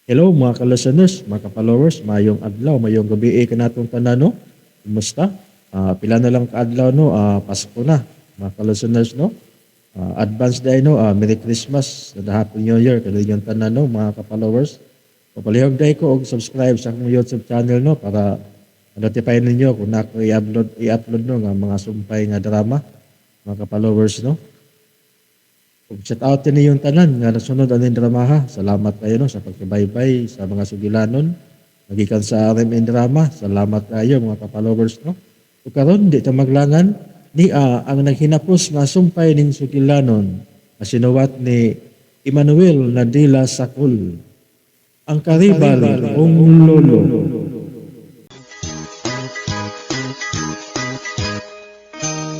Hello mga ka-listeners, mga ka-followers, mayong adlaw, mayong gabi eh, kanatong tanan, no? Kumusta? Pila na lang kaadlaw, no? Pasko na, mga ka-listeners, no? Advance day, no? Merry Christmas and Happy New Year kaninyong tanan, no, mga ka-followers. Papalihog day ko og subscribe sa akong YouTube channel, no, para notify ninyo kung na ako i-upload, no, nga mga sumpay nga drama, mga ka-followers, no. Ug shout out din ninyong tanan nga nasunod aning dramaha. Salamat kayo, no, sa pagsubaybay sa mga sugilanon nagikan sa RMN Drama. Salamat kayo, mga ka-followers, no. Ug karon di ta maglangan ni ang naghinapos nga sumpay ning sugilanon nga sinuwat ni Emmanuel Nadila Sakul. Ang Karibal Kong Lolo.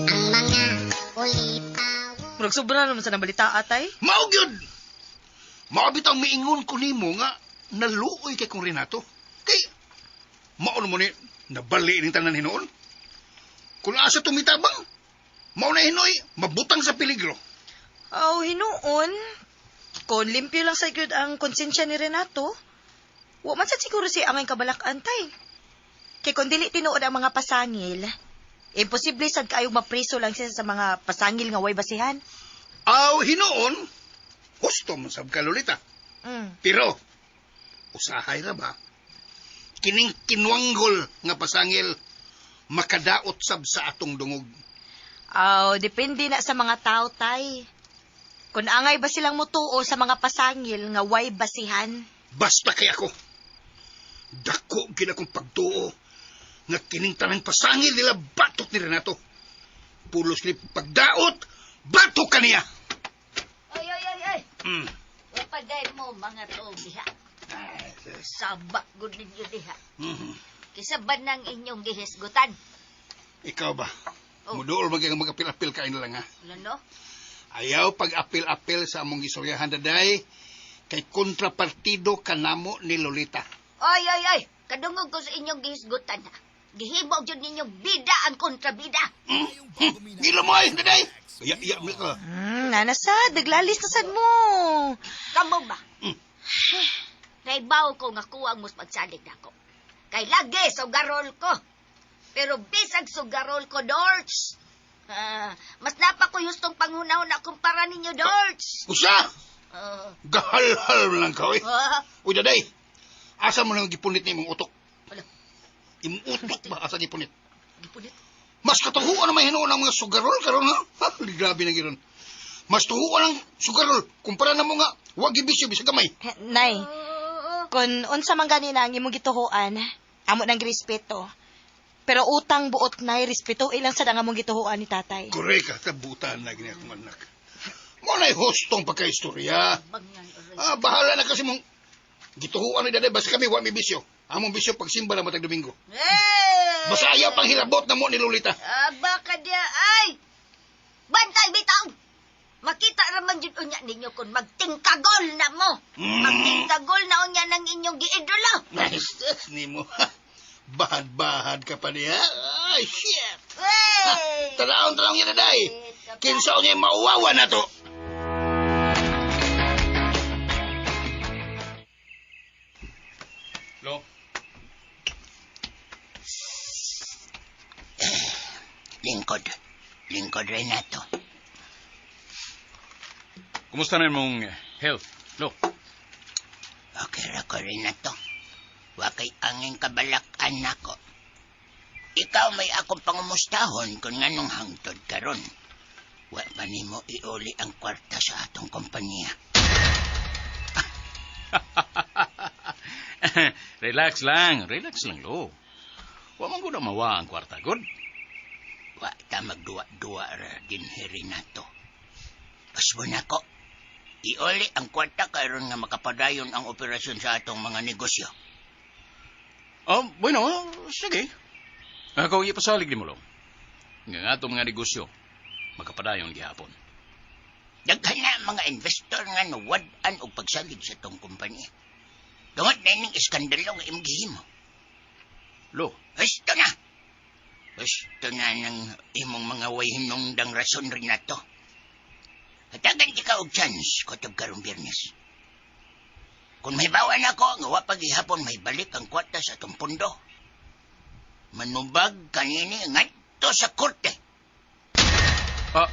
Ang mga ulipaw. Murag sobra naman sa nabalita atay. Mao gyud. Mao bitang miingon ko nimo nga naluoy kay kong Renato. Kay mao mo ni nabali ning tanan hinuon. Kung asa tumitabang, mao na hinoy mabutang sa peligro. Aw, hinuon. Kung limpyo lang sa gyud ang konsensya ni Renato, wa man sad siguro si angay kabalak-an tay. Kay kung dili tinuod ang mga pasangil, imposible sad kaayong mapriso lang siya sa mga pasangil nga way basihan. Aw hinuon, husto man sab ka, Lolita. Pero usahay ra ba? Kining kinwanggol nga pasangil makadaot sab sa atong dungog. Aw, depende na sa mga tao tay. Kung angay ba silang mutuo sa mga pasangil nga way basihan. Basta kay ako. Dako gid akong pagtuo nga kining tanang pasangil nila batok ni Renato. Pulos ni pagdaot, batok kaniya. Ay, ay, ay, ay. Wapaday mo mga tao diha. Ay, sus. Saba gud ninyo diha. Kisa ba nang inyong gihisgutan? Ikaw ba? Oh. Muduol ba kang mag-apil-apil kain na lang ha? Ano no? Ayaw pag-apil-apil sa among gistoryahan daday kay kontrapartido kanamo ni Lolita. Ay, ay, ay. Kadungog ko sa inyong gihisgutan ha. Gihimo jud ninyong bida ang kontrabida. Gila mo ay, daday! Iya, iya, iya ka. Nana sad, naglalis na sad mo. Kamo ba? Naibaw ko nga kuwang mus pagsalig nako. Kay lagi sugarol ko. Pero bisag sugarol ko, Dorch. Ah, mas napa ko yustong panghunahon na kumpara ninyo, Dorch. Usa! Ah, Gahalhal mo lang ka, oy. ah, Uy, daday! Asa mo nang gipunit ni imong utok? Ala. Imong utok ba? Asa gipunit? Gipunit. Mas katuhuan na may hinuon ang mga sugarol karon ha? Ha, grabe na giron. Mas tuhuan ang sugarol kumpara na mo nga wag gibisyo bisag gamay. Nay, Oo. kung unsa man gani na ang imong gituhuan, amo nang respeto. Pero utang buot nay respeto ilang sad ang among gituhuan ni tatay. Korek ka, tabutan na gini akong anak. Mo na'y hostong pagkaistorya. Bangyan, aray. Ah, bahala na kasi mong gituhuan ni daday basta kami wa may bisyo. Among bisyo pagsimba na matag Domingo. Eh! Basta ayaw pang hilabot na mo ni Lolita. Aba ka diya, ay! Bantay bitaw! Makita raman jud unya ninyo kung magtingkagol na mo. Magtingkagol na unya ng inyong giidolo. Nice nimo. Bahad-bahad ka pa niya. Ay, shit. Hey! Tanaon-tanaon yan daday. Kinsa niya mauwawa na to. Lo, Lingkod. Lingkod, Renato. Kumusta na imong health, Lo? Okay ra ko, Renato. Wa kay angin kabalak-an nako. Ikaw may akong pangumustahon kung nganong hangtod karon. Wa ba nimo iuli ang kwarta sa atong kompanya? Relax lang, Lo. Wa man gud mawa ang kwarta, gud. Wa ta magduwa-duwa ra dinhi, Renato. Pasmo nako. Iuli ang kwarta karon nga makapadayon ang operasyon sa atong mga negosyo. Oh, bueno, sige. Ako ipasalig nimo, Lo. Nga nga atong mga negosyo, makapadayon gihapon. Daghan na ang mga investor nga nawad-an og pagsalig sa atong kompanya. Tungod na ining iskandalo nga imong gihimo. Lo, Gusto na. Gusto na ng imong mga way hinungdang rason, Renato. Hatagan di ka og chance kutob karong Biyernes. Kung may bawan ako, nga wa pagihapon may balik ang kwarta sa atong pundo. Manubag kanini ngadto sa korte. Ah,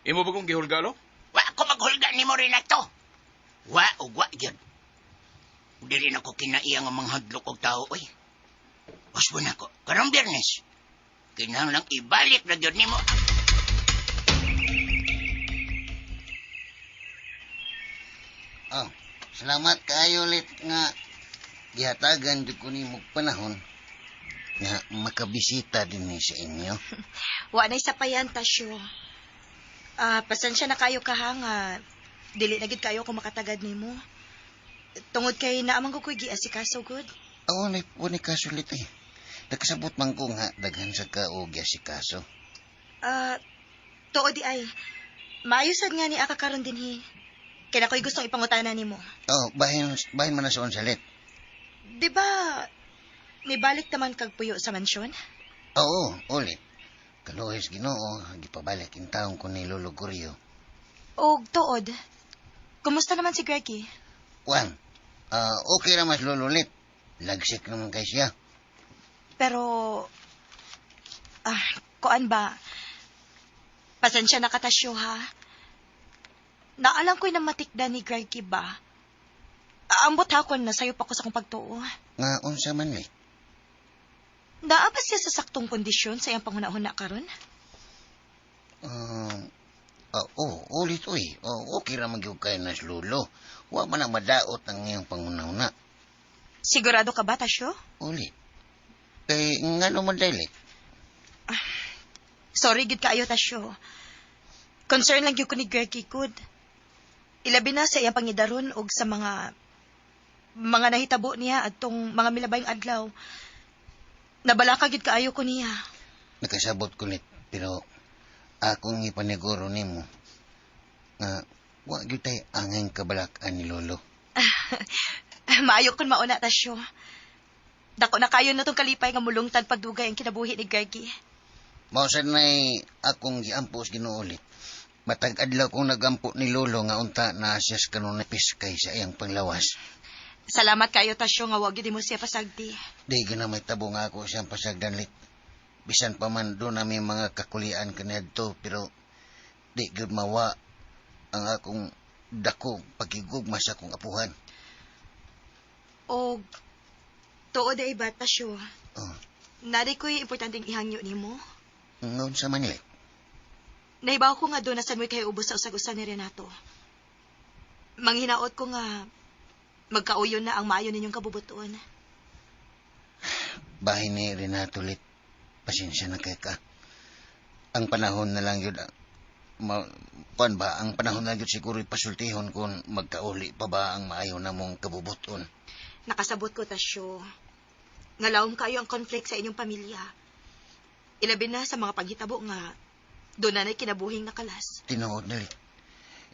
imo ba kong gihulga, lo? Wa ko maghulga nimo Renato. Wa og wa gyud. Dili na ko kinaiya nga manghadlok og tao oy. Usbon ako karong Biyernes. Kinahanglang ibalik na gyud nimo. Oh, salamat kaayo ulit nga gihatagan jud ko nimo og panahon nga makabisita dinhi sa inyo. Wa na sapayan, Tasyo. Ah, pasensya na kayo ka ha nga dili na gid kayo kung makatagad nimo. Tungod kay naamang ko ko'y giasikaso gud. Ako na po ni kaso ulit eh. Nakasabot man ko nga daghan sa kaugya si kaso. Ah, tuod di ay. Maayo sad nga ni aka karon dinhi. Kaya ako'y gustong ipangutana nimo. Oh, bahin man na sa salit. Di ba nibalik naman kag puyo sa mansyon? Oo, ulit. Kaluhis Ginoo, gipabalik in taong ko ni Lolo Gorio. Og tuod. Kumusta naman si Greggy? Juan, okay ra mas Lolo ulit. Lagsik naman kay siya. Pero kuan ba? Pasensya na katasyo ha. Naalam ko'y namatikda ni Greggy ba? Aambot hakon na sayo pa ko sa akong pagtuo. Nga unsa man lit. Naa ba siya sa saktong kondisyon sa iyang panghuna-huna karon? Oh, ulit uy. Oh, okay ra man gyud kay nas Lolo. Wa man ang madaot ang iyang panghuna-huna. Sigurado ka ba, Tasyo? Ulit. Kay ngano man dili? Sorry gid kaayo, Tasyo. Concern lang gyud ko ni Greggy good. Ilabi na sa iyang pangidaron og sa mga nahitabo niya adtong mga milabayng adlaw. Nabalaka gid kaayo ko niya. Nakasabot ko lit, pero akong ipaniguro nimo nga wa gyud tay angay kabalak-an ni Lolo. Maayo kun mauna, Tasyo. Dako na kayo na tong kalipay nga mulungtad pagdugay ang kinabuhi ni Greggy. Mao sad nay akong giampo sa Ginoo ulit. Matag adlaw kong nagampo ni Lolo nga unta na siya sa kanunay piskay sa iyang panglawas. Salamat kayo, Tasyo, nga wa gyud mo siya pasagdi. Di gyud na may tabo nga ako siyang pasagdan lit. Bisan pa man doon nami mga kakulian kaniadto, pero di gyud mawa ang akong dako pagigugma sa akong apuhan. Og tuod ay ba, Tasyo? Oh, Nari ko'y importanteng ihangyo nimo. ngayon sa Manila. Nahibaw ko nga doon na mo'y kayo ubos sa usag-usa ni Renato. Manghinaot ko nga magkauyon na ang maayo ninyong kabubuton. Bahin ni Renato lit. Pasensya na kay ka. Ang panahon na lang yun, kuan ba, ang panahon na lang yun siguro ipasultihon kung magkauli pa ba ang maayo na mong kabubuton. Nakasabot ko, Tasyo. Ngalawom kayo ang konflikt sa inyong pamilya. Ilabi na sa mga paghitabo nga doon na na'y kinabuhing nakalas. Tinuod na lit.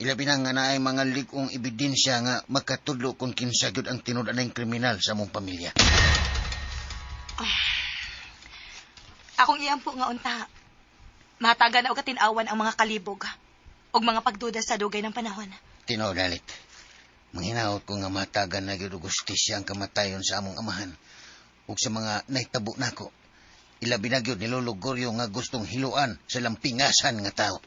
Ilabi na nga naay mga ligong ebidensya nga makatudlo kung kinsa gyud ang tinud anang kriminal sa mong pamilya. Akong iampo nga unta. Mahatagan na og katin-awan ang mga kalibog og mga pagduda sa dugay ng panahon. Tinuod na lit. Manghinaot ko nga matagan na gyud og hustisya ang kamatayon sa among amahan ug sa mga nahitabo nako. Ilabi na gyud ni Lolo Gorio nga gustong hiluan sa lampingasan nga tao.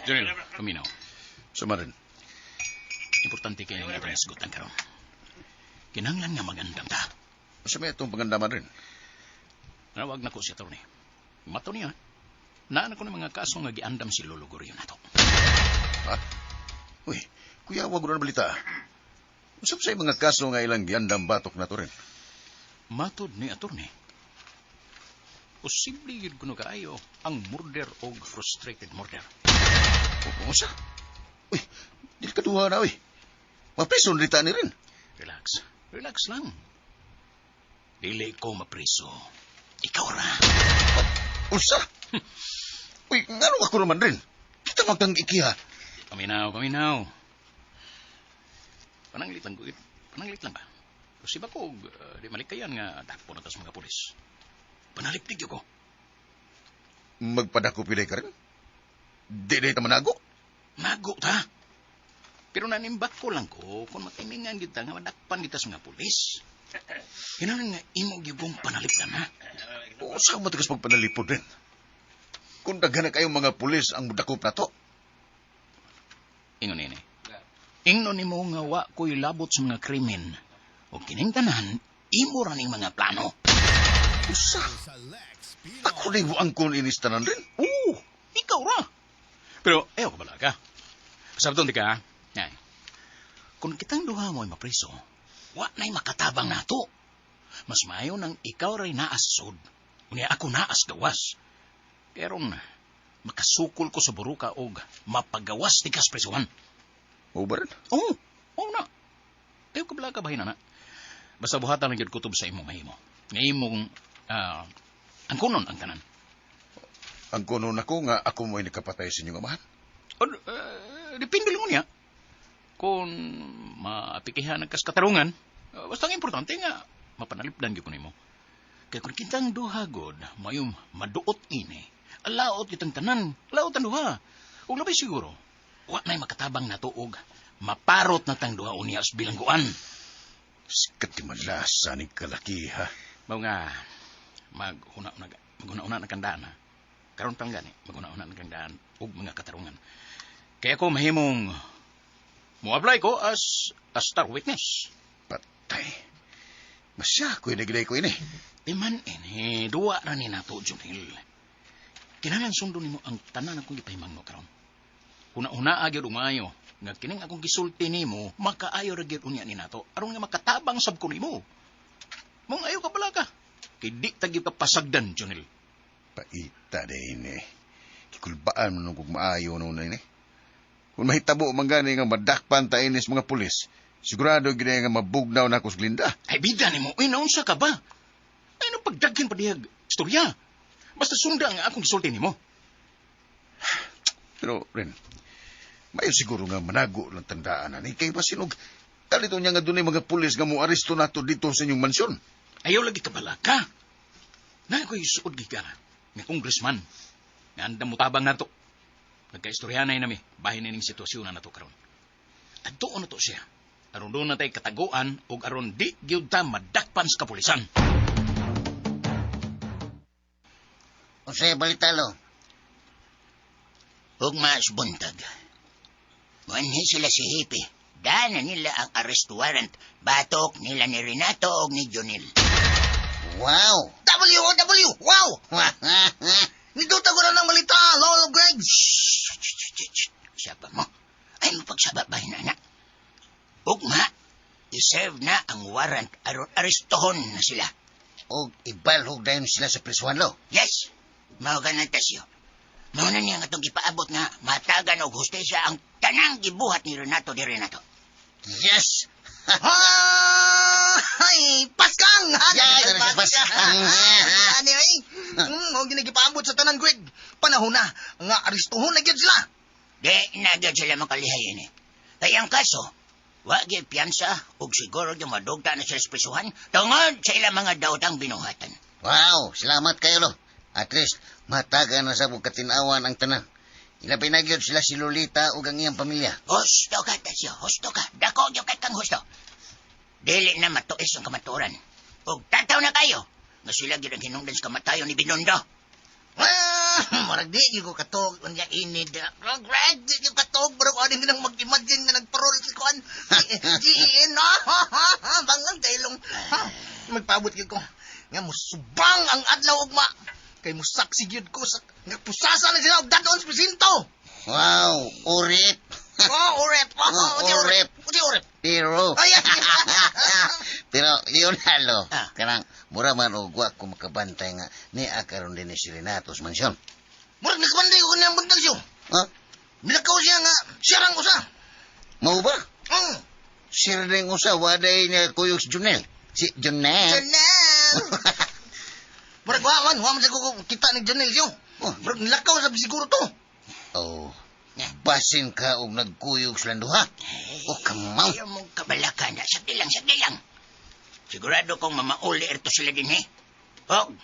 Junel, paminaw. Samarin. Importante kayo nga itong isgutan karon. Kinahanglan nga magandam ta. Sa may itong pagandaman rin. Nawag na ko si attorney. Mato niya, naan ko ng mga kaso nga giandam si Lolo Gorio nato. Ha? Uy, kuya, wag na balita. Usap sa mga kaso nga ilang giandam batok na to rin. Matod ni attorney, posible yun kuno kaayo ang murder o frustrated murder. Oo, sa? Uy, di ka duha na, uy. Maprison rita ni rin. Relax. Relax lang. Dili ko mapriso. Ikaw ra. Unsa? Uy, ngano ako naman rin? Kita magkang ikiha. Paminaw, paminaw. Pananglit lang ko. Pananglit lang ba? Kasi ba ko, di malikayan nga dakpo na tas mga pulis. Panaliptig ko. Magpadako pilay ka rin? Di na ita manago? Nago ta. Pero nanimbak ko lang ko kung matimingan kita nga madakpan kita sa mga pulis. Kinahanglan nga imo gyud panalipdan ha. O sa matagas pagpanalipod rin? Kung daghan na kayong mga pulis ang mudakop na to, Ingon nini. Ingnon nimo nga wa ko'y labot sa mga krimen. O kining tanan, imo ra ning mga plano. Usa. Ako na yung angkon inis tanan rin. Oo, ikaw ra. Pero ayaw ka bala ka. Sabton di ka, ha? Ay. Kung kitang duha mo'y mapriso, wa na'y makatabang nato. Mas maayo nang ikaw ray naas sud. Unya ako naas gawas. Pero makasukol ko sa buruka og mapagawas ti kas prisuhan. Mao ba rin? Oo, oo na. Ayaw ka bala ka bahin na. Basta buhatan lang gyud kutob sa imong mahimo. Nga imong ang kunon ang tanan. Ang kuno nako nga ako mo'y nakapatay sa inyong amahan. O, depende lang niya. Kung maapikihan ang kas katarungan, basta ang importante nga, mapanalipdan gyud ko nimo. Kaya kung kitang duha god, mayong maduot ini, alaot kitang tanan, laot ang duha. Ug labay siguro, wa na'y makatabang natuog, maparot na tang duha unya sa bilangguan. Sikat ti malasa ni kalaki, ha? Mao nga, maghuna-una na kang daan, ha? Karon pang gani, maghuna-una na kang daan og mga katarungan. Kaya ako mahimong mo-apply ko as a star witness. Patay. Masya ko'y nagilay ko ini. Di man ini, duwa ra ni nato, Junil. Kinahanglan sundon nimo ang tanan akong gipahimangno karon. Huna-huna gyud umayo nga kining akong gisulti nimo makaayo ra gyud unya ni nato aron nga makatabang sab ko nimo. Mong ayo ka bala ka. Kay di ta gyud ka pasagdan, Junil. Paita din eh. Kikulbaan mo nung kung maayo nung na ini. Kung mahitabo man gani nga madakpan ta inis mga pulis, sigurado gid nga mabugnaw na ako sa Glinda. Ay bida nimo, uy naunsa ka ba? Ay no pagdaghan pa dihag istorya. Basta sunda nga akong gisulti nimo. Pero, Ren, mayo siguro nga manago lang tandaan na ni. Kay basinog, kalito niya nga dunay mga pulis nga mo aresto nato dito sa inyong mansyon. Ayaw lagi ka bala ka. Na ko'y suod gikan nga congressman. Nga andam mo tabang nato. Nagkaistorya na nami, bahin na ning sitwasyon na nato karon. Adtoon na to siya. Aron doon na tay kataguan ug aron di gyud ta madakpan sa kapulisan. Unsay balita lo? Ug mas buntag. Muanhi sila si Hippie. Dana nila ang arrest warrant. Batok nila ni Renato og ni Junil. Wow! W-O-W! Wow! Nindot ko na ng balita, Lolo Greg! Shh, shh, shh, shh. Saba mo. Ay, mapagsaba ba anak? Ugma, iserve na ang warrant aron arestohon na sila. Og ibalhog dayon sila sa prisuhan lo. Yes, mao ganan tasyo. Mao na niya nga itong gipaabot nga matagan og hustisya ang tanang gibuhat ni Renato de Renato. Yes! Ay, Paskang! Yes, Paskang. Anyway, og ginagipaabot sa tanan, Greg. Panahon na, nga arestuhon na gyud sila. Di na gyud sila makalihay ini. Kaya ang kaso, wa gyud piyansa ug siguro gyud madugta na sila sa prisuhan tungod sa ilang mga daotang binuhatan. Wow! Salamat kayo lo. At least, mataga na sa katinawan ang tanan. Ilabi na gyud sila si Lolita ug ang iyang pamilya. Husto ka, Tasyo. Husto ka. Dako gyud kay kang husto. Dili na matuis ang kamatuoran. Ug tataw na kayo nga sila gyud ang hinungdan sa kamatayon ni Binondo. Ah, marag di gyud ko katog unya ini da. Greg, di gyud katog pero ano nang mag-imagine nga nagparol si kuan. GN no. Bangang daylong. Ha, magpaabot gyud ko. Nga musubang ang adlaw ugma. Kay musaksi gyud ko sa nga pusasa na sila og dadon sa presinto. Wow! Urip! Oh, urep. Oh, Oh, di urep. Di urep. Pero, Ay, pero yun halo. Ah. Kanang, mura man og wa ko makabantay nga ni karon din ni si Renato sa mansyon. Murag nakabanday ko niyang buntag siyo. Ha? Milakaw siya nga siya rang usa. Mao ba? Mm. Sir rin usa, waday niya kuyog si Junel. Si Junel. Janelle. Murag wa man sa ko kita ni Janelle siyo. Oh. Murag nilakaw sa siguro to. Oh. Basin ka og nagkuyog silang duha. Oh, kamaw. Ayaw mong kabalakan na. Sagdi lang, sagdi lang. Sigurado kong mamauli ito sila din, eh. Og,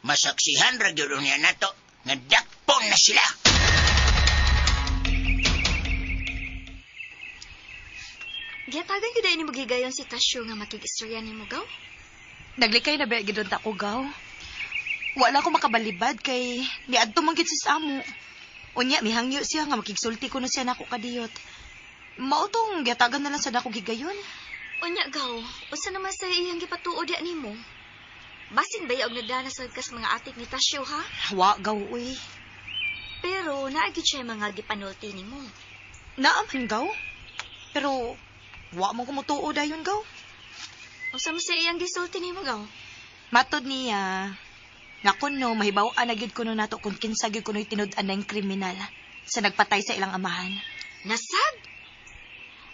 masaksihan ra gyud niya nato. Nga dakpon na sila. Gihatagan gyud ay ni magigayon si Tasyo nga makig-istorya nimo gaw. Naglikay na ba gid ta ko gaw? Wala ko makabalibad kay niadto man gid siya sa amo. Unya mihangyo siya nga makigsulti ko na siya nako kadiyot. Mao tong gihatagan na lang sa nako gigayon. Unya gaw, unsa naman sa iyang gipatuo diya nimo? Basin ba og nagdana sa kas mga atik ni Tasyo ha? Wa gaw uy. Pero naa gyud siya mga gipanulti nimo. Naa man gaw. Pero wa man ko motuo dayon gaw. Unsa man sa iyang gisulti nimo gaw? Matod niya nga kuno mahibaw-an na gyud kuno nato kung kinsa gyud kuno'y tinud-an ng kriminal sa nagpatay sa ilang amahan. Nasad?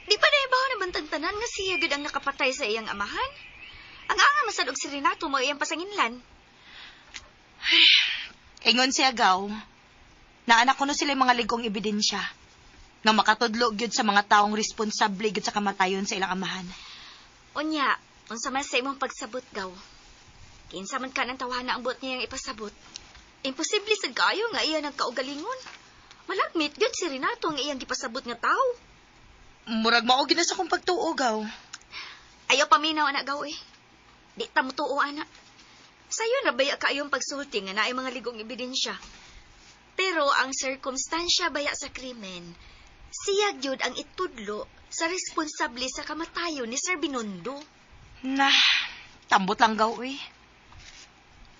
Di pa naibaw na bantang tanan nga siya gyud ang nakapatay sa iyang amahan? Ang anga masad og si Renato mo iyang pasanginlan. Ingon siya gaw, naanak kuno sila mga ligong ebidensya nga makatudlo gyud sa mga taong responsable gyud sa kamatayon sa ilang amahan. Unya, unsa man sa imong pagsabot gaw? Kinsa man ka ng tawana ang buot niyang ipasabot. Imposible sad kaayo nga iya ng kaugalingon. Malagmit gyud si Renato ang iyang gipasabot nga tawo. Murag mao gyud na sa akong pagtuo gaw. Ayaw paminaw ana gaw eh. Di ta motuo ana. Sayo na baya kaayong pagsulti nga naay mga ligong ebidensya. Pero ang sirkumstansya baya sa krimen, siya gyud ang itudlo sa responsable sa kamatayon ni Sir Binondo. Nah, tambot lang gaw uy.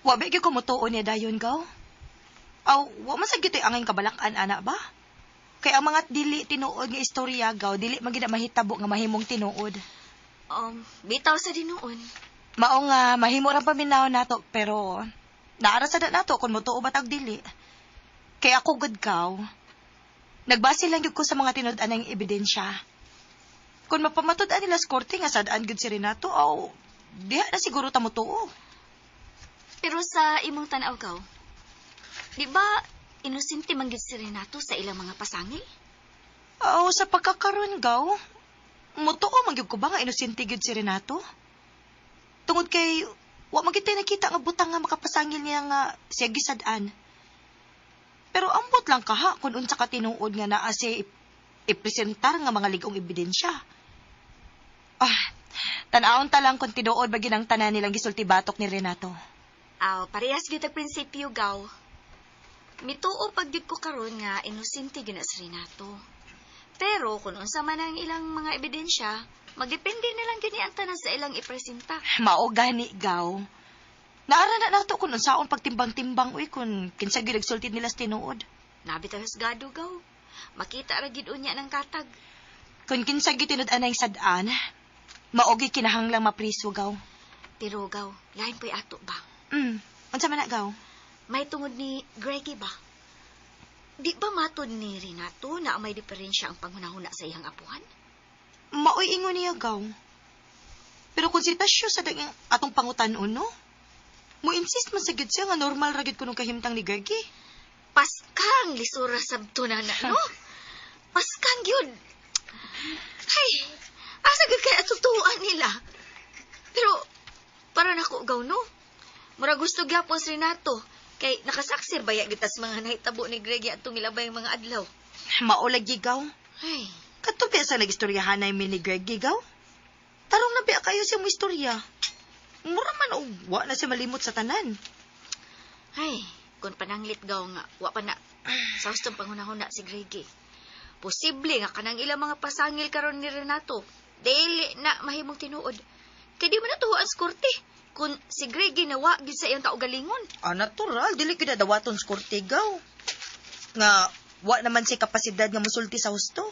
Wa ba gyud ko motuo niya dayon gaw? Aw, wa man sa gyud angay kabalakan ana ba? Kay ang mga dili tinuod nga istorya gaw, dili man gyud na mahitabo nga mahimong tinuod. Bitaw sa dinuon. Mao nga mahimo ra paminaw nato pero naara sa nato kung motuo ba tag dili. Kay ako gud gaw. Nagbase lang gyud ko sa mga tinud-an ng ebidensya. Kung mapamatud-an nila sa korte nga sad-an gyud si Renato, aw diha na siguro ta motuo. Pero sa imong tan-aw gaw, di ba inosente man gyud si Renato sa ilang mga pasangil? Aw, sa pagkakaron gaw, motuo man gyud ko ba nga inosente gyud si Renato? Tungod kay wa man gyud tay nakita nga butang nga makapasangil niya nga siya gisad-an. Pero ambot lang kaha kung unsa ka tinuod nga naa siya ipresentar nga mga lig-ong ebidensya. Ah, tan-awon ta lang kung tinuod ba gyud ang tanan nilang gisulti batok ni Renato. Aw, parehas gyud ang prinsipyo gaw. Mituo pag gyud ko karon nga inosente gyud na si Renato. Pero kung unsa man ang ilang mga ebidensya, magdepende na lang gyud ni ang tanan sa ilang ipresenta. Mao gani gaw. Naara na nato kung unsaon pagtimbang-timbang uy kung kinsa gyud nagsulti nila sa tinuod. Nabi ta husgado gaw. Makita ra gyud unya ng katag. Kung kinsa gyud tinud-an ang sad-an, mao gyud kinahanglang mapriso gaw. Pero gaw, lain po'y ato ba? Unsa man na gaw? May tungod ni Greggy ba? Di ba matod ni Renato na may diferensya ang panghunahuna sa iyang apuhan? Maoy ingon niya gaw. Pero kung si Tasyo sa daging atong pangutan-on, no? Mo-insist man sa gyud siya nga normal ra gyud kunong kahimtang ni Greggy. Paskang lisura sabto na na, no? Paskang gyud. Ay, asa gyud kay atutuan nila? Pero para nako gaw, no? Mura gusto gyapon si Renato kay nakasaksir baya gyud tas mga nahitabo ni Greggy atong milabay ang mga adlaw. Mao lagi gaw. Ay, Kadto biya sa nagistoryahan na mi ni Greggy gaw. Tarong na biya kayo siya mo istorya. Mura man og wa na siya malimot sa tanan. Ay, kung pananglit gaw nga, wa pa na sa hustong panghunahuna si Greggy. Posible nga kanang ilang mga pasangil karon ni Renato, dili na mahimong tinuod. Kay di man natuhuan sa korte kung si Greggy nawa gyud sa iyang kaugalingon. Ah, natural, dili gyud na dawaton sa korte gaw. Nga wa naman siya kapasidad nga mosulti sa husto.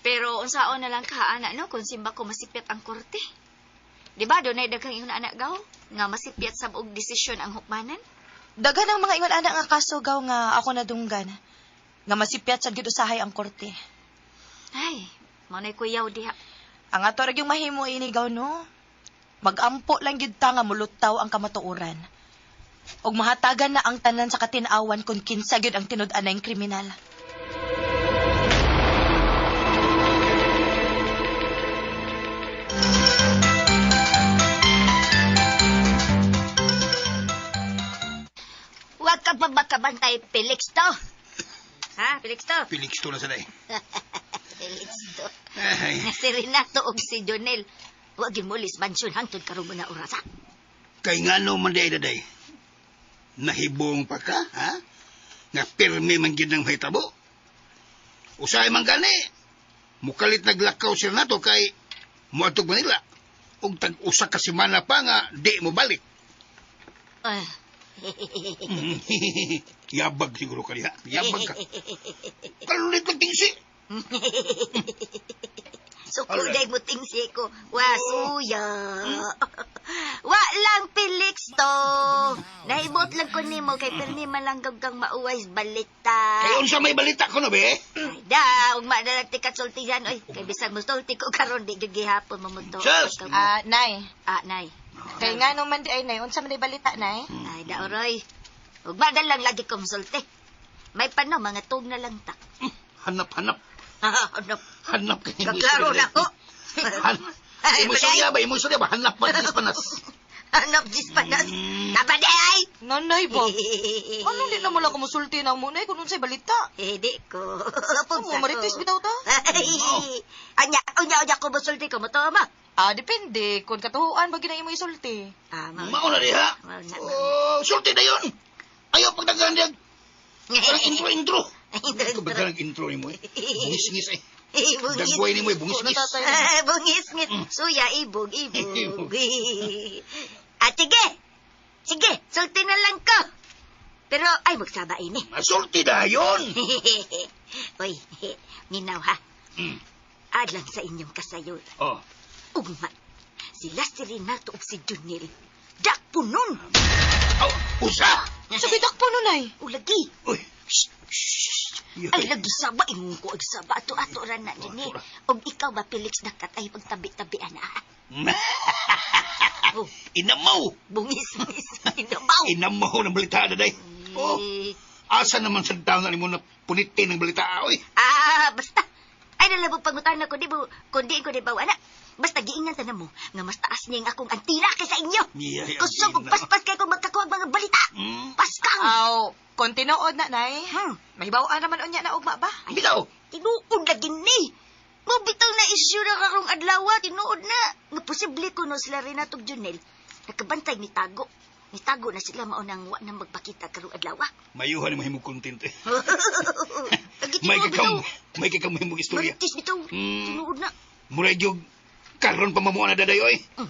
Pero unsaon na lang ka ana no kung simba ko masipyat ang korte. Di ba dunay daghang ingon anak gaw nga masipyat sab og desisyon ang hukmanan? Daghan ang mga ingon ana nga kaso gaw nga ako nadunggan nga masipyat sad gyud usahay ang korte. Ay, mao nay kuyaw diha. Ang ato ra gyud mahimo ini gaw no. Magampo lang gyud ta nga mulutaw ang kamatuoran. Og mahatagan na ang tanan sa katin-awan kung kinsa gyud ang tinud-anay kriminal. Wa ka pa ba Nakabantay Felix to. Ha, Felix to? Felix to na sa day. Felix to. Ay, Nga si Renato og si Jonel. Wa gyud molis mansyon hangtod karon mo na oras ha. Kay ngano man day daday. Nahibong pa ka, ha? Nga pirmi man gid nang mahitabo. Usahay man gani. Mukalit naglakaw si Renato kay muadtog Manila. Ug tag-usa ka semana pa nga di mo balik. Ah. Yabag siguro ka diha. Yabag ka. Kalulit kang tingsi. Suko day mo tingsi ko. Wa suya. Wa lang Felix to. Nahibot lang ko nimo kay pirmi man lang gud kang mauway balita. Kay unsa may balita ko no be? Ay, da, ugma na lang tika sultihan oy. Kay bisan mo sulti ko karon di gyud gihapon mo to. Sus! Ah, Nay. Ah, nay. Kay nga man di ay, Nay. Unsa man di balita, Nay? Ay, da oroy. Ugma na lang lagi kong sulti. May pano mga tug na lang ta. Hanap hanap Ano? hanap kay mo. Kaklaro na ko. Hanap. Imo istorya ba? Imo istorya ba? Hanap pa dis panas. Hanap dis panas. Tama di ay. Nanay ba? Ano di na mo lang kumusulti na mo, Nay, kung unsay balita? Eh, di ko. Ano, marites bitaw ta? Ay, anya, unya, unya ko musulti ko mo to ma. Ah, depende. Kung katuhuan ba ginang imo isulti? Ah, mao. Mao na diha. Mao na, mao. Oh, sulti na yun. Ayaw pagdagan diya. Parang intro-intro. Intro, Ikaw ba intro. ang intro ni mo eh? Bungis-ngis eh. Bungis. Dagway ni mo eh, bungis-ngis. Natatay. Ah, bungis ngit. Suya, ibog, ibog. Ah, sige. Sige, sulti na lang ko. Pero, ay, magsaba ini. Sulti na yun. Uy, minaw ha. Mm. Adlang sa inyong kasayo. Oh. Ugma, sila si Renato ug si Junel. Dakpo nun. Oh, usa. Sige, dakpo no, Nay. Ulagi. Uy. Shh, shh, shh. Ay, lagi saba. Ingon ko, ag saba. Ato, ato, ra na din eh. Ato ra. Og ikaw ba, Felix, nakatay pagtabi-tabi, ana. Oh, Inamaw. bungis-ngis. Inabaw. Inamaw ng balita na day. Oh, Eh, asa naman sa taon na mo na punitin ng balita oy. Ah, basta. Ay, nalabog pangutan na ko, di ba, kundi ko di ba, ana. Basta giingan tanan mo, nga mas taas niya ang akong antira kaysa inyo. Yeah, Kusog og paspas kay kung magkakuha ang mga balita. Mm. Paskang! Aw, kung tinuod na, Nay. Hmm. Mahibaw-an naman unya na ugma ba? Bitaw. Tinuod na gini. Mo bitaw na issue na karong adlaw, tinuod na. Nga posible ko no sila Renato ug Junel. Nakabantay ni Tago. Ni Tago na sila mao nang wa na magpakita karong adlaw. Mayuhan ni mahimong content eh. Lagi May tinuod kakam, bitaw. may kakam mahimong istorya. Marites bitaw. Mm. Tinuod na. Murag yung karon pa mamuha na daday oy. Mm.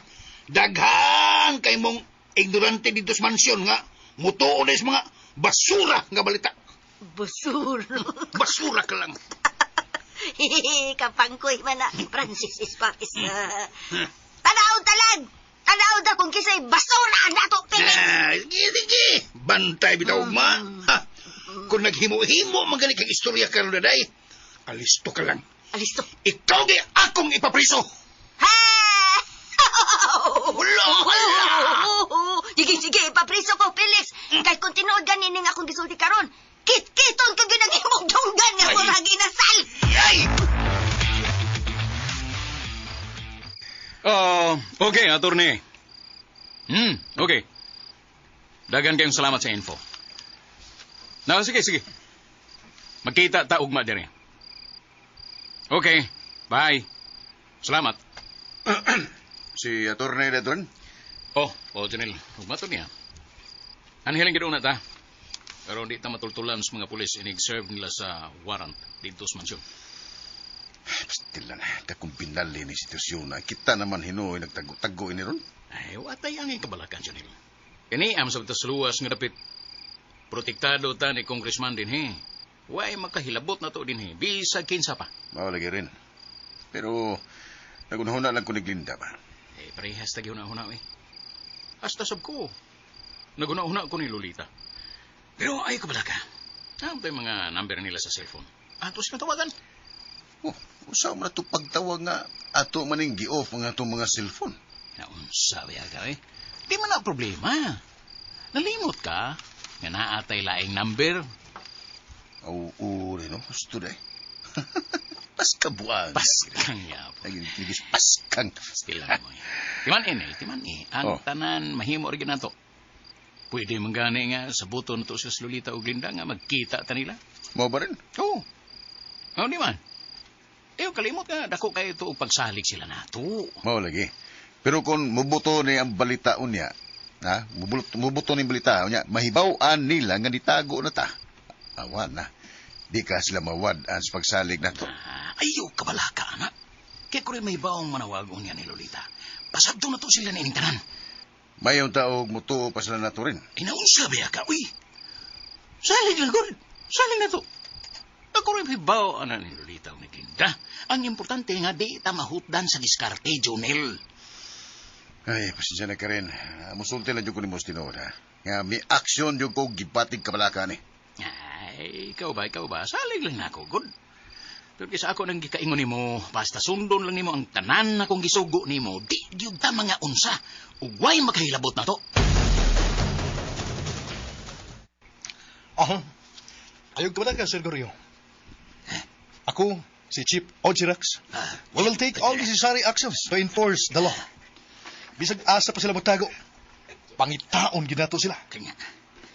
Daghan kay mong ignorante dito sa mansyon nga mutuo na sa mga basura nga balita. Basura. Basura ka lang. Kapangkoy man na. Francis is Paris. Tanaw talag! Tanaw da kung kisay basura na to, Felix! Ah, sige, sige. Bantay bitaw ma. Ha. Kung naghimo-himo man gani kang istorya karon daday, alisto ka lang. Alisto. Ikaw gi akong ipapriso. Ha! Wala, wala. Sige, sige, ipapriso ko, Felix. Kay kung tinuod ganin ning akong gisulti karon, kit-kiton ka ginang imong dunggan nga Ay. murag inasal. Yay! Oh, okay, attorney. Okay. Dagan kayong salamat sa info. Na, sige, sige. Magkita ta ugma diri. Okay, bye. Salamat. Si Atty. Ledron? Oh, oh, Janel, ugma to niya. Anhiling gid una ta. Pero hindi ta matultulan sa mga pulis inig-serve nila sa warrant dito sa mansyon. Pastila na, kakumbinali ni sitwasyon na kita naman hinuoy nagtago-tago ini ron. Ay, watay ang kabalakan, Janel. Kani am sa sa luwas nga dapit. Protektado ta ni congressman din he. Way makahilabot na to din he. Bisag kinsa pa. Mao lagi rin. Pero, nagunahuna lang ko ni Glinda ba? Eh, parehas tagi huna-huna eh. Hasta sab ko. Naguna-huna ko ni Lolita. Pero ay kabalaka. Ano pa yung mga number nila sa cellphone? Ato sila tawagan. Oh, usaw man na ito pagtawag nga ato maning gi-off ang atong mga cellphone. Naunsa ba ka eh? Di man na problema. Nalimot ka. Nga naatay laing number. Aw, uri no, gusto na eh. Paskabuan. Paskang yapo. Ay, tigis paskang. Still lang mo eh. Timan eh, timan eh. Ang Oh. tanan mahimo rin nato. Pwede man gani nga sa buto na to sa Lolita o Glinda nga magkita ta nila. Mao ba rin? Oo. Oh, di man. Eh, kalimot nga, dako kayo ito og pagsalig sila nato. Mao lagi. Pero kung mubuto ni ang balita unya, ha? Mubuto ni ang balita unya, mahibaw-an nila nga nitago na ta. Awa na. Di ka sila mawad-an sa pagsalig nato. Ah, ayaw kabalaka, anak. Kaya ko rin may baong manawag unya ni Lolita. Pasagdo na to sila ni tanan. Mayong taog mutuo pa sila nato rin. Inaunsa ba ka? Uy, salig lang gud. Salig na to. Ako rin may bawo ana ni Lolita o ni Glinda. Ang importante nga di ta mahutdan sa diskarte, Jonel. Ay, pasensya na ka rin. Musulti lang yung ko ni Mos tinuod, ha? Nga, may aksyon yung ko gibatig kabalaka ni. Ay, ikaw ba, ikaw ba? Salig lang na ako, good. Pero kisa ako nang gikaingon nimo, basta sundon lang nimo ang tanan na kong gisugo nimo, di gyud ta mga unsa. Ugway makahilabot na to. Aha. Ayaw ka ba Sir Gorio? Ako, si Chief Ojirax. We will take all necessary actions to enforce the law. Bisag asa pa sila magtago. Pangitaon ginato sila. Kanya.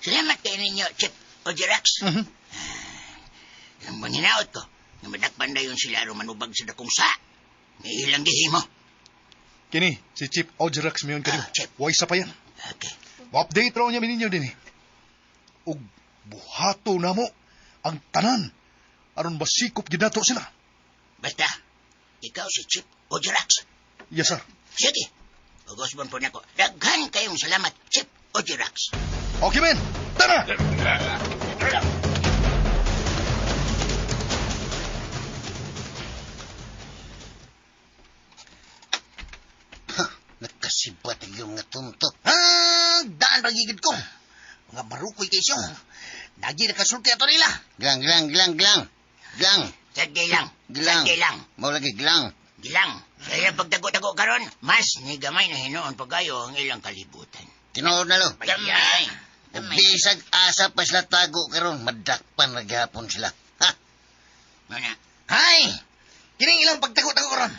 Salamat kayo ninyo, Chief Ojirax. Mhm. Ang manghinaot ko, nga madakpan dayon sila aron manubag sa dakong sa. May ilang gihimo. Kini, si Chief Ojirax mayon kanyo. Ah, Chief. Way sa pa yan. Okay. Mo-update raw niya ninyo din eh. Ug buhato na mo ang tanan aron masikop ginato sila. Basta, ikaw si Chief Ojirax. Yes, sir. Sige. Ugos po nako. Daghan kayong salamat, Chief Ojirax. Okay, men. Tara! Nagkasibat yung mga tunto. Ah, daan pagigid ko. Mga marukoy kay siyo. Nagi nakasulti ato nila. Glang, glang, glang, glang. Glang, Sagdi lang. glang. Sagdi lang. Mao lagi, glang. Gilang. Sa ilang pagdago-dago karon, mas ni gamay na hinuon pagayo ang ilang kalibutan. Tinuod na lo. Gamay. Gamay. Bisag asa pa sila tago karon, madakpan na gihapon sila. Ha? Mana. Hay! Kining ilang pagtago-tago karon.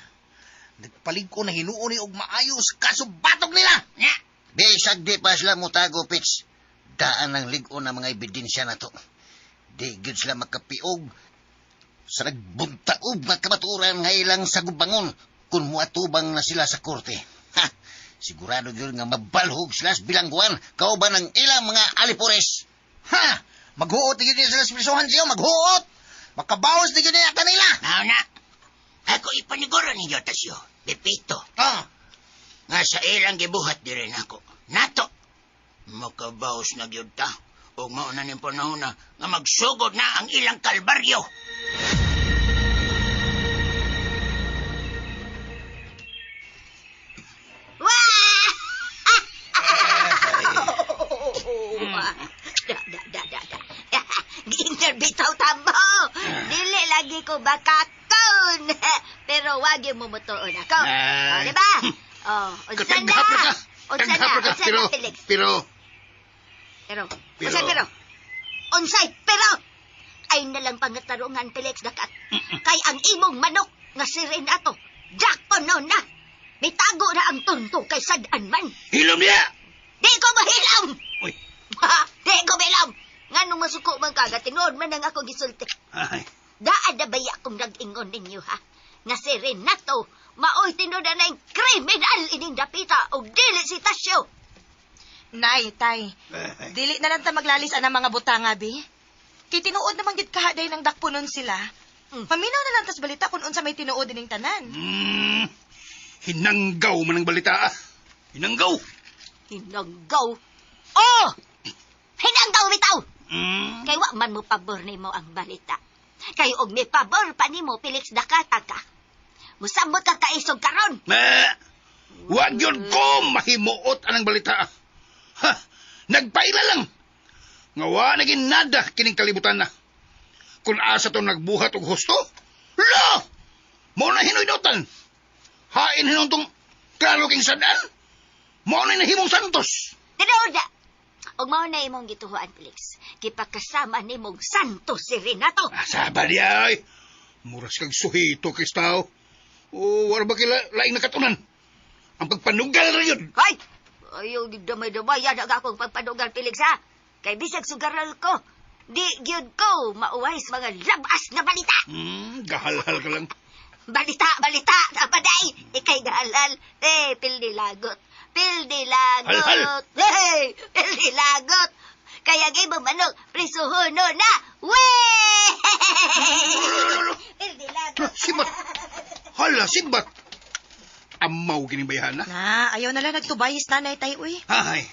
Nagpalig ko na hinuon ni og maayos kaso batok nila. Na. Bisag di pa sila mutago, Pits. Daan ang lig-on ng mga ebidensya na to. Di gyud sila makapiog sa nagbuntaob nga kamaturan nga ilang sagubangon kung muatubang na sila sa korte. Ha! Sigurado gyud nga mabalhog sila sa bilangguan kauban ang ilang mga alipores. Ha! Maghuot na gyud nila sila sa prisuhan siyo, maghuot! Makabawas na gyud nila kanila! Mao na. Ako ipaniguro ninyo, Tasyo. Pepito. Ah, Nga sa ilang gibuhat diri nako. Nato. Makabaos na gyud ta. Ug mao na ning panahon na nga magsugod na ang ilang kalbaryo. Da, da, da, da, da. Gi-interview tamo. Dili lagi ko bakakon. Pero wag yung mumutuon ako. Ay. O, di ba? O, unsa na? Katanggap ra ka. Unsa na? Tanggap ra ka. Unsa Pero, na, Felix? pero, Pero, Pero- unsay pero? Unsay pero? Ay nalang pangatarungan, Felix, dakat. Kay ang imong manok nga si Renato, Jack no na. Mitago na ang tunto kay sad-an man. hilom niya! Di ko mahilam! Uy. Di ko mahilam! Nga nung masuko man ka, tinuod man ang ako gisulti. Ay, Daan na baya akong nag-ingon ninyo, ha? Nga si Renato, maoy tinuod na yung kriminal ining dapita o dili si Tasyo. Nay, tay, ay. dili na lang ta maglalis ang mga butanga, bi. Kay tinuod naman gid kahaday ng dakpunon sila. Paminaw na lang tas balita kung unsa may tinuod ining tanan. Hinanggaw man ang balita, ah. Hinanggaw. Hinanggaw. Oh! Hinanggaw bitaw! Mm. Kay wa man mo pabor nimo ang balita. Kay og may pabor pa nimo Felix Dakata ka. Musamot ka kaisog karon. Ma, wag yun ko mahimuot anang balita. ah. Ha, nagpaila lang. Nga wa naging nada kining kalibutan na. Kung asa to nagbuhat og husto, lo! Mo na hinoydotan. Hain hinon tong klaro king sadan. Mo na nahimong santos. Tinuod na. Og mao na imong gituhuan Felix. Gipakasama nimong santo si Renato. Asa ba niya ay? Muras kag suhito, Kristao. O, wala ba kila laing nakatunan? Ang pagpanugal ra yun. Hoy! Ayaw gidamay-damayan ang akong pagpadugang, Felix, ha? Kay bisag sugaral ko, di gyud ko mauway sa mga labas nga balita. Gahalhal ka lang. Balita, balita, napaday! Ikay gahalhal. Eh, pildi lagot. Pildi lagot. Halhal! Hey, pildi lagot. Kaya ang imong manok, prisuhono na. Weh! Pildi lagot. Sibat! Hala, sibat! Amaw gining bayhana. Na, ayaw na lang nagtubayis nanay tay, uy. Ay,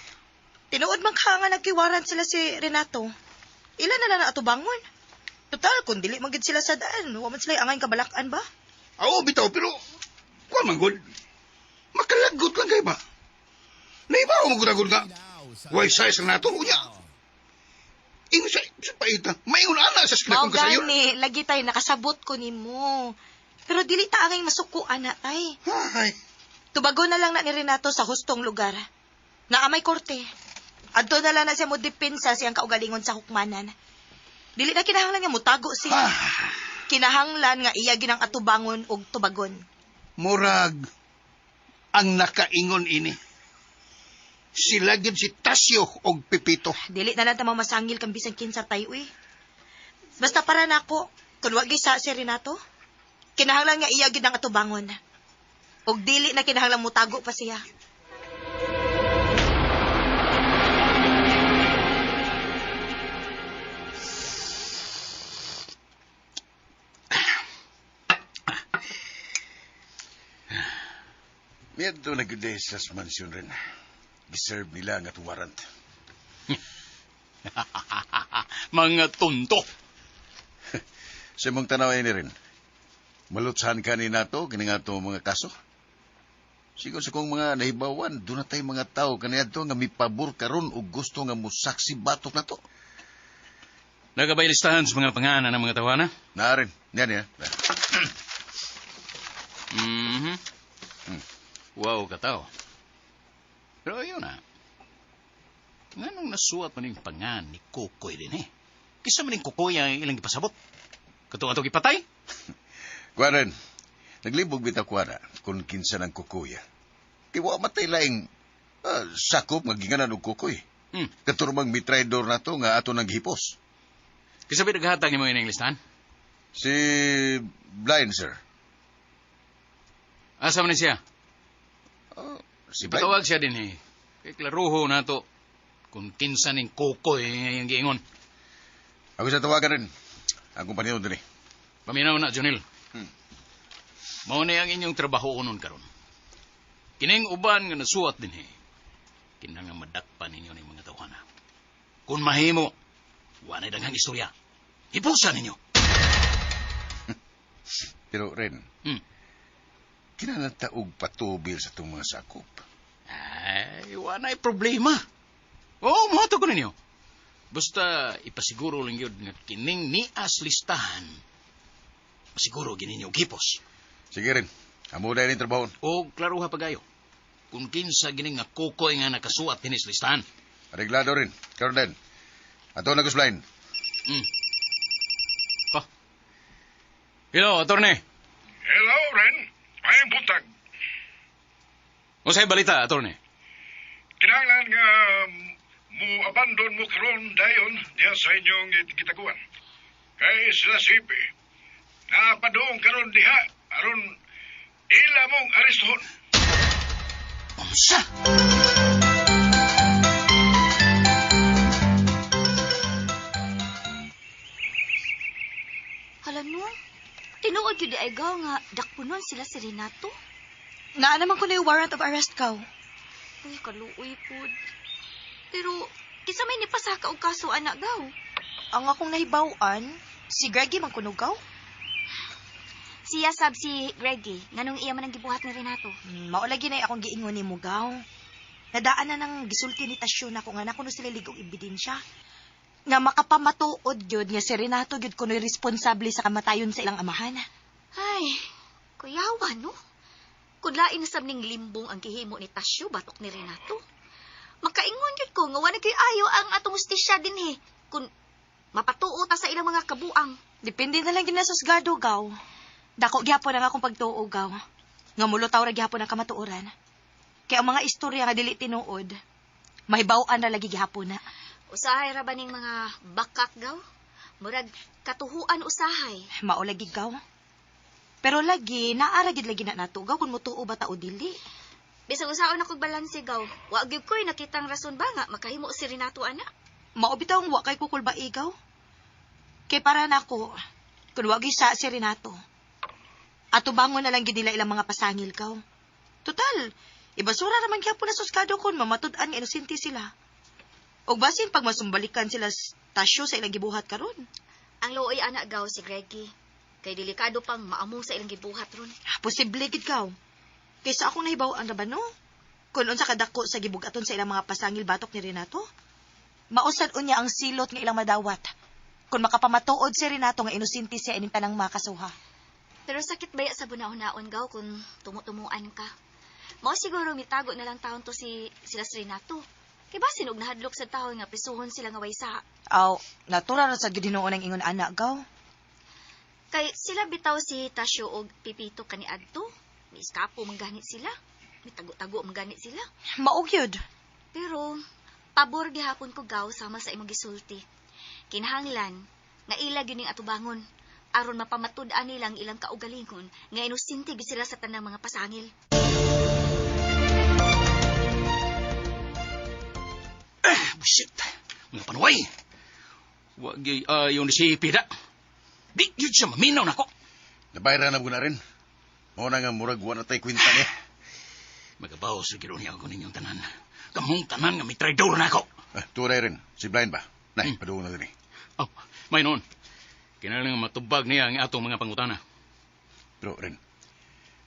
Tinuod man ka nga nagkiwaran sila si Renato. Ilan na lang na atubangon? Total, kung dili man gid sila sa daan, wa man sila angay kabalakan ba? Oo, bitaw, pero kuan man gud. Makalagot lang kay ba? Naibaw mo gud nga. Way size na nato unya. Ingon sa paita. Maingon ana sa Mao sila kung kasayon. gani, lagi tay nakasabot ko nimo. Pero dili ta angay masuko ana tay. Ay, Tubago na lang na ni Renato sa hustong lugar. Naa may korte. Adto na lang na siya mo depensa siyang kaugalingon sa hukmanan. Dili na kinahanglan nga mutago siya. ah, Kinahanglan nga iya ginang atubangon og tubagon. murag ang nakaingon ini. Sila gyud si Tasyo og Pipito. Dili na lang ta mamasangil kang bisan kinsa tay uy. Basta para nako, kun wa gyud sa si Renato, kinahanglan nga iya gid ang atubangon. Og dili na kinahanglan mutago pa siya. Miadto na gyud sa mansyon rin. Giserve nila ang atong warrant. Mga tunto. Sa imong tanaw ni rin, malutsahan ka ni nato, kini nga ato mga kaso. Sigon sa kong mga nahibawan, doon na tayo mga tao kaniadto nga mipabor karon og gusto nga musaksi batok na to. Nagabay listahan sa mga pangalan ng mga tawana? Na rin, yan yan. Mhm. Wow, katao. Pero ayun na. Nganong nasuwat man yung pangan ni Kukoy din eh. Kisa man yung Kukoy ang ilang ipasabot. Katong atong ipatay. Kuha rin, naglibog bitaw kuha na kung kinsa ng kukuya. Kay wa matay laing sakop nga ginganan og kukoy. Katurmang mitraidor na to nga ato naghipos. Kisa ba naghatag nimo ining listahan? Si Blind, sir. Asa man ni siya? Si Blind. Patawag siya din eh. Kay klaruho na to kung kinsa ning Kukoy ang giingon. Ako sa tawagan rin. Ang kumpanya din eh. Paminaw na, Junil. Mao ni ang inyong trabaho unon karon. Kining uban nga nasuwat din eh. Kinahanglan madakpan ninyo ning mga tawhana. Kung mahimo, wa na'y daghang istorya. Hipusa ninyo. Pero rin, kinahanglan ta og patubil sa itong mga sakop. Ay, wa na'y problema. Oo, mohato ko ninyo. Basta ipasiguro lang yun nga kining nias listahan. Masiguro gininyo gipos. Sige rin. Amo na rin trabaho. O klaruha pagayo. Kung kinsa gining nga kukoy nga nakasuwat dinis listahan. Areglado rin. Karon din. Ato na blind. Pa. Hello, attorney. Hello, Ren. Ay, buntag. Unsay balita, attorney? Kinahanglan nga mo abandon mo karon dayon diya sa inyong gitaguan. Kay sila sipi. Napadoong karon diha aron ila mong arestuhon. Unsa? Hala no, tinuod yun di ay gaw nga dakpunon sila si Renato. Naa naman ko na yung warrant of arrest kaw. Uy, kaluoy pod. Pero, kinsa may nipasaka og kaso anak gaw? Ang akong nahibaw-an, si Greggy man kuno gaw. Siya sab si Greggy, nganong iya man ang gibuhat ni Renato. Mao lagi na akong giingon nimo gaw. Nadaan na nang gisulti ni Tasyo nako nga nako no sila ligong ebidensya. Nga makapamatuod gyud nga si Renato gyud kuno'y responsable sa kamatayon sa ilang amahan. Ay, kuyawa no. Kun lain na sab ning limbong ang gihimo ni Tasyo batok ni Renato. Makaingon gyud ko nga wa na gyud ayo ang atong hustisya dinhi kun mapatuo ta sa ilang mga kabuang. Depende na lang gyud na sa husgado gaw. Dako gyapon ang akong pagtuo gaw. Nga mulutaw ra gyapon ang kamatuoran. Kaya ang mga istorya nga dili tinuod, mahibaw-an ra lagi gihapon na. Usahay ra ba ning mga bakak gaw? Murag katuhuan usahay. Mao lagi gaw. Pero lagi, naara gid lagi na nato gaw kung mutuo ba ta o dili. Bisag usaon ako balanse gaw. Wa gyud ko'y nakitang rason ba nga makahimo si Renato ana. Mao bitaw ang wa kay kukul ba igaw? Kay para nako, kun wa gyud sa si Renato. Atubangon na lang gid nila ilang mga pasangil gaw. Total, ibasura raman gyapon na suskado kun mamatud-an nga inosente sila. Og basin pag masumbalikan sila tasyo sa ilang gibuhat karon. Ang luoy ana gaw si Greggy. Kay delikado pang maamong sa ilang gibuhat ron. Posible gid gaw. Kaysa akong nahibaw-an ra ba no? Kun unsa kadako sa gibugaton sa ilang mga pasangil batok ni Renato? Mausad unya ang silot nga ilang madawat. Kung makapamatuod si Renato nga inosente siya ining tanang makasuha. Pero sakit baya sa bunaon-naon gaw kung tumutumuan ka. Mao siguro mitago na lang taon to si sila si Renato. Kay basin og nahadlok sa taon nga prisuhon sila nga waysa. Aw, natural ra sad gid hinuon ang ingon ana gaw. Kay sila bitaw si Tasyo og Pipito kaniadto. Miiskapo man gani sila. Mitago-tago man gani sila. Mao gyud. Pero pabor gihapon ko gaw sama sa imong gisulti. Kinahanglan nga ila gyud ning atubangon aron mapamatud-an nila ang ilang kaugalingon nga inosente gyud sila sa tanang mga pasangil. Shit. Mga panuway. Wa gyud ayon si Pida. Di gyud siya maminaw nako. Nabayra na mo na rin. Mao na nga murag wa na tay kwenta niya. Magabaw sa gid niya ako ninyong tanan. Kamong tanan nga may traidor na ako. Ah, tunay rin. Si Blind ba? Nay, paduong na din eh. Oh, may noon. Kinahanglan nga matubag niya ang atong mga pangutana. Pero rin,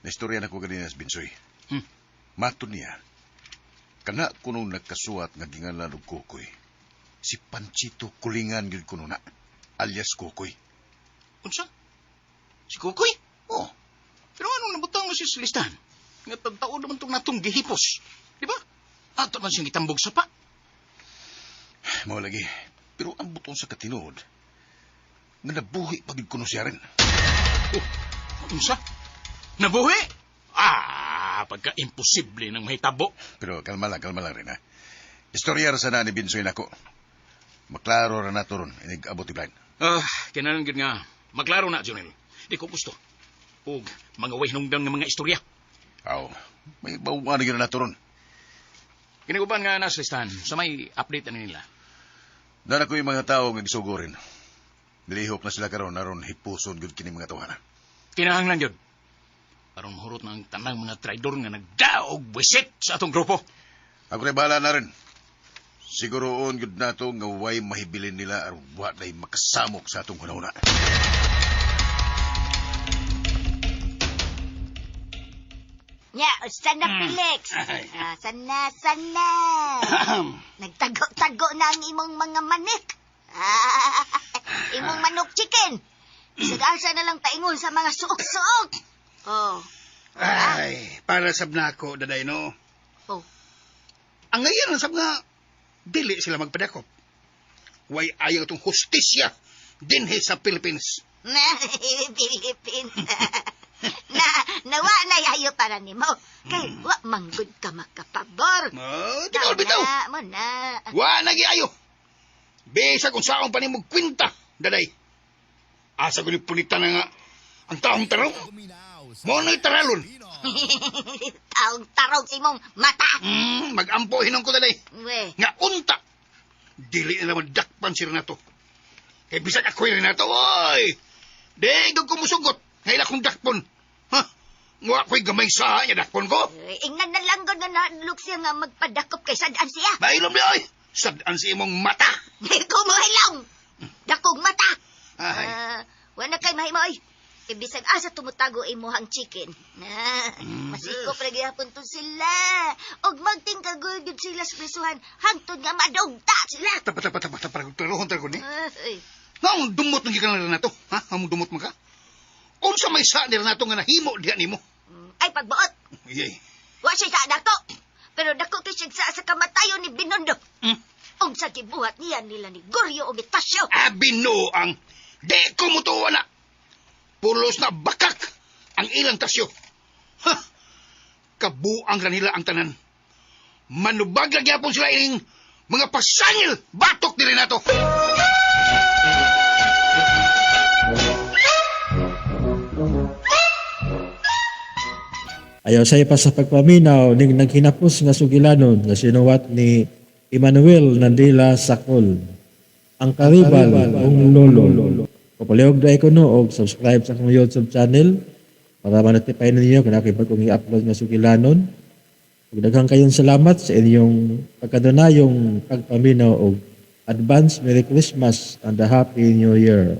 naistorya na ko ganina sa Binsoy. Hmm. Matod niya, kana kunong nagkasuwat nga gingalan og Kukoy. Si Panchito Kulingan gyud kuno na, alias Kukoy. Unsa? Si Kukoy? Oh. Pero anong nabutang mo siya sa listahan? Nga tagtao naman itong natong gihipos. Di ba? Ato man siyang gitambog sa pa. Mao lagi. Pero ang buton sa katinuod, nga nabuhi pa gyud kuno siya rin. Oh, unsa? Nabuhi? Ah, pagka-imposible ng mahitabo. Pero kalma lang rin, ha? Istorya ra sana ni Binsoy nako. Maklaro ra nato ron, inig-abot ni Blind. Ah, kinahanglan gyud nga maklaro na, Junel. Di ko gusto. Og mga way hinungdan nga mga istorya. Aw, may bawaan na gyud na nato ron. Kiniguban nga nasa listahan sa may update na nila. Dana ko yung mga tao nga gisugorin. Nilihok na sila karon aron hipuson gyud kini mga tawhana. Kinahanglan gyud. Aron hurot na ang tanang mga traidor nga nagdaog buwisit sa atong grupo. Ako rin bahala na rin. Siguroon gyud nato nga way mahibilin nila aron wa nay makasamok sa atong hunahuna. Nya, sana Felix. Ah, sana, sana. Nagtago-tago na ang imong mga manik. Ah, imong manok chicken. Bisag-asa na lang paingon sa mga suok-suok. Oh. Ay, para sab nako daday no. Oh. Ang ngayon sab nga dili sila magpadakop. Way ayaw itong hustisya dinhi sa Philippines. Na, Philippines. Na, nawa na yayo para nimo. Kay wa manggod ka makapabor. Oh, tinuod bitaw. Na, mo na. Wa na giayo. Bisag kung saon pa nimo kwinta, daday. Asa ko ni punita na nga ang taong tarong. Mo na'y taralon. Taong tarong sa imong mata. Magampo hinong ko daday. We. Nga unta. Dili na naman dakpan si Renato. Kay bisag ako'y Renato, oy! Di ko kumusugot. Ngayon akong dakpon. Ha? Nga ako'y gamay sa niya dakpon ko. Eh, ingnan na lang gud nga nahadlok siya nga magpadakop kay sad-an siya. Bailom di, oy! Sad-an si imong mata. Kumuhilong! Dakong mata. Ay. Wala kay mahimo, oy. Kay bisag asa tumutago imuhang chicken. Masikop ra gihapon to sila. Og magtingkagol gyud sila sa prisuhan hangtod nga madugta sila. Tapa, tapa, tapa, tapa. Klarohon talaga ni. Ay. Nga ang dumot ng gikan na Renato. Ha? Ang dumot mo ka? Unsa may sa ni Renato nga nahimo diha nimo? Ay, pagbuot. Iyay. Wa siya sa nato. Pero dako kay siya sa kamatayon ni Binondo. Og sa gibuhat niya nila ni Goryo og Itasyo. Abi no ang di ko mutuwa na. Pulos na bakak ang ilang tasyo. Ha! Kabuang ra nila ang tanan. Manubag gyapon sila ining mga pasangil batok ni Renato. Ayaw sa pa sa pagpaminaw ning naghinapos nga sugilanon nga sinuwat ni Emmanuel Nandila Sakol. Ang karibal kong lolo. Papalihog na ko no og subscribe sa akong YouTube channel para ma-notify ninyo kung ako'y bagong i-upload nga sugilanon. Ug daghang kayong salamat sa inyong pagkadunayong pagpaminaw og advance Merry Christmas and a Happy New Year.